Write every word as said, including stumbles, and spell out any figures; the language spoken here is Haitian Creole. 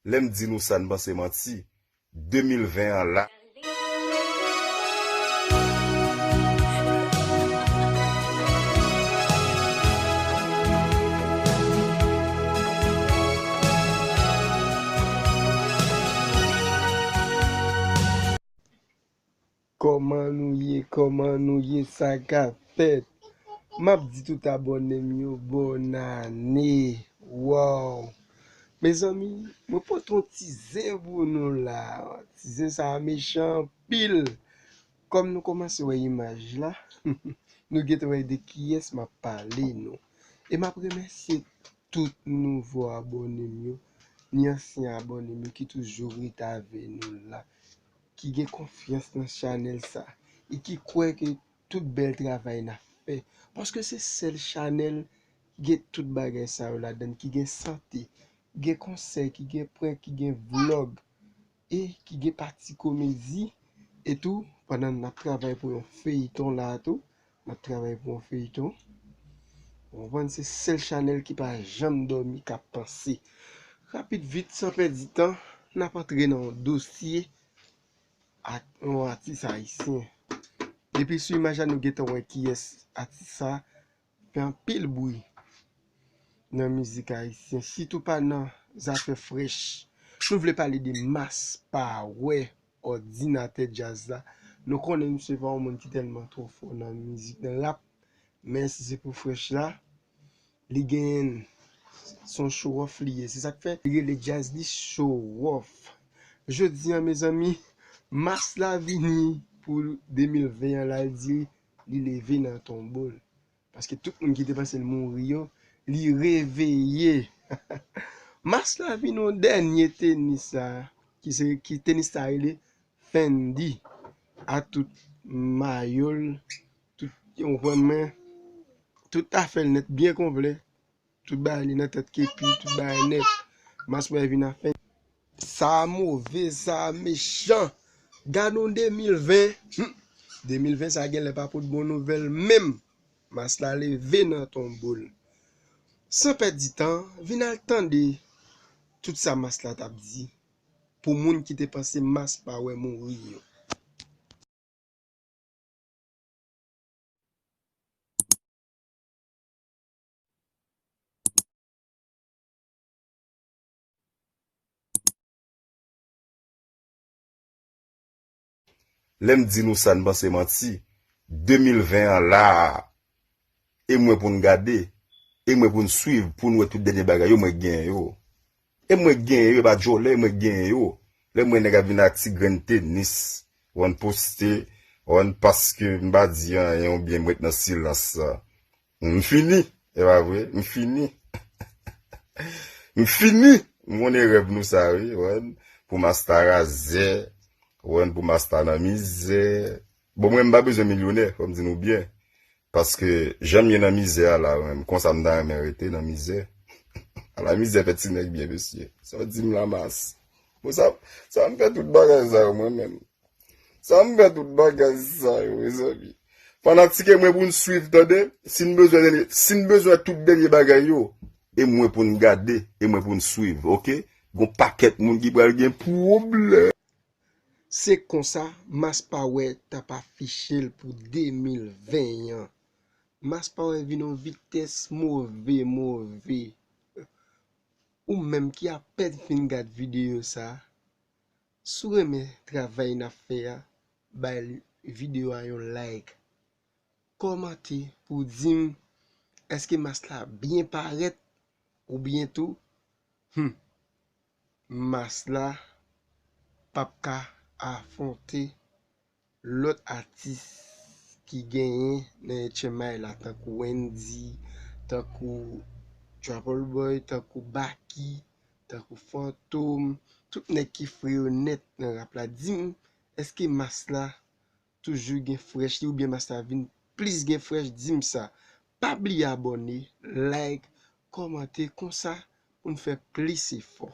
Lè m di nou sa, n panse manti. De mil ven an la. Kòman nou ye? Kòman nou ye? Sa ka fèt? M ap di tout abòne m yo bòn ane. Wow! Mezanmi, mwen pote yon ti zen pou nou la. Ti zen sa a mechan anpil. Kòm nou kòmanse wè imaj la, nou gentan wè de kiyès m ap pale nou. E m ap remèsye tout nouvo abòne m yo, ni ansyen abòne m yo ki toujou rete avè nou la, ki gen konfyans nan chanèl sa, e ki kwè ke tout bèl travay n ap fè. Paske se sèl chanèl ki gen tout bagay sa yo ladan, ki gen sante, ki gen konsèy, ki gen prank, ki gen vlòg, e ki gen pati komedi. E tou, pandan n ap travay pou yon feyton la tou, n ap travay pou yon feyton. Ou konprann, se sèl chanèl ki pa janm dòmi, k ap panse. Rapid vit, san pèdi tan, n ap antre nan yon dosye ak yon atis ayisyen. Depi sou imaj la, nou gentan wè kiyès atis sa fè anpil bri nan mizik ayisyen, sitou pa nan zafè frèch. Nou vle pale de Mass Power, òdinatè djaz la. Nou konnen misye pa yon moun ki tèlman twò fò nan mizik, nan rap, men si se pou frèch la, li genyen l. Se yon show off li ye. Se sa k fè li rele djaz li show off. Jodi a, mezanmi, Mass la vini pou de mil ven an la, li di li leve nan tonbo l. Paske tout moun ki te panse l mouri yo, li reveye. Mass la vin yon dènye tenis sa, ki se, ki tenis sa rele Fendi. A tout mayo l, tout, ou konprann mwen, tout afè l nèt, byen konplè. Tout bagay li nan tèt kepi, tout bagay nèt. Mass Power vin a Fendi. Sa a move, sa a mechan. Gad yon de mil ven. Hmm. De mil ven sa genlè pa pot bon nouvèl menm. Mass la leve nan tonbo l. San pèdi tan, vin al tande tout sa Mass la t ap di pou moun ki te panse Mass Power mouri yo. Lè m di nou sa, n panse manti. De mil ven an la a, e mwen pou n gade, e mwen pou n swiv, pou n wè tout dènye bagay yo, mwen genyen yo. E mwen genyen yo, e pa djòlè, e mwen genyen yo. Lè m wè nèg ap vin ak ti grenn tenis, w konn poste, w konn paske m pa di anyen oubyen m ret nan silans. M fini, e pa vre, m fini. M fini. M konnen rèv nou sa, wi, w konn, pou Masta razè, w konn, pou Masta nan mizè. Bon, mwen, m pa bezwen milyonè, fò m di nou byen. Paske jan m ye nan mizè a la, mwen, konsa m ta renmen rete nan mizè. Ala mizè fè ti nèg byen, mesye. Sa w di m la, Mass? Bon, sa, sa m fè tout bagay sa yo, mwen menm. Sa m fè tout bagay sa yo, mezanmi? Fanatik mwen, pou n swiv, tande. Si n bezwen, si n bezwen tout dènye bagay yo, e mwen pou n gade, e mwen pou n swiv, oke? Gon pakèt moun ki pral gen pwoblèm. Se konsa, Mass Power t ap afiche l pou de mil ven an. Mass Power vin yon vitès move, move. Ou menm ki apèn fin gad videyo sa, si w renmen travay n ap fè a, bay videyo a yon like. Kòmante pou di m èske Mass la byen parèt oubyen tou, hmm, Mass la p ap ka afwonte lòt atis ki genyen nan H M I la, tankou Wendy, tankou Trouble Boy, tankou Baky, tankou Fantom, tout nèg ki fre yo nèt nan rap la. Di m, èske Mass la toujou gen frèch li oubyen Mass la vin plis gen frèch? Di m sa. Pa bliye abòne, like, kòmante, konsa pou n fè plis efò.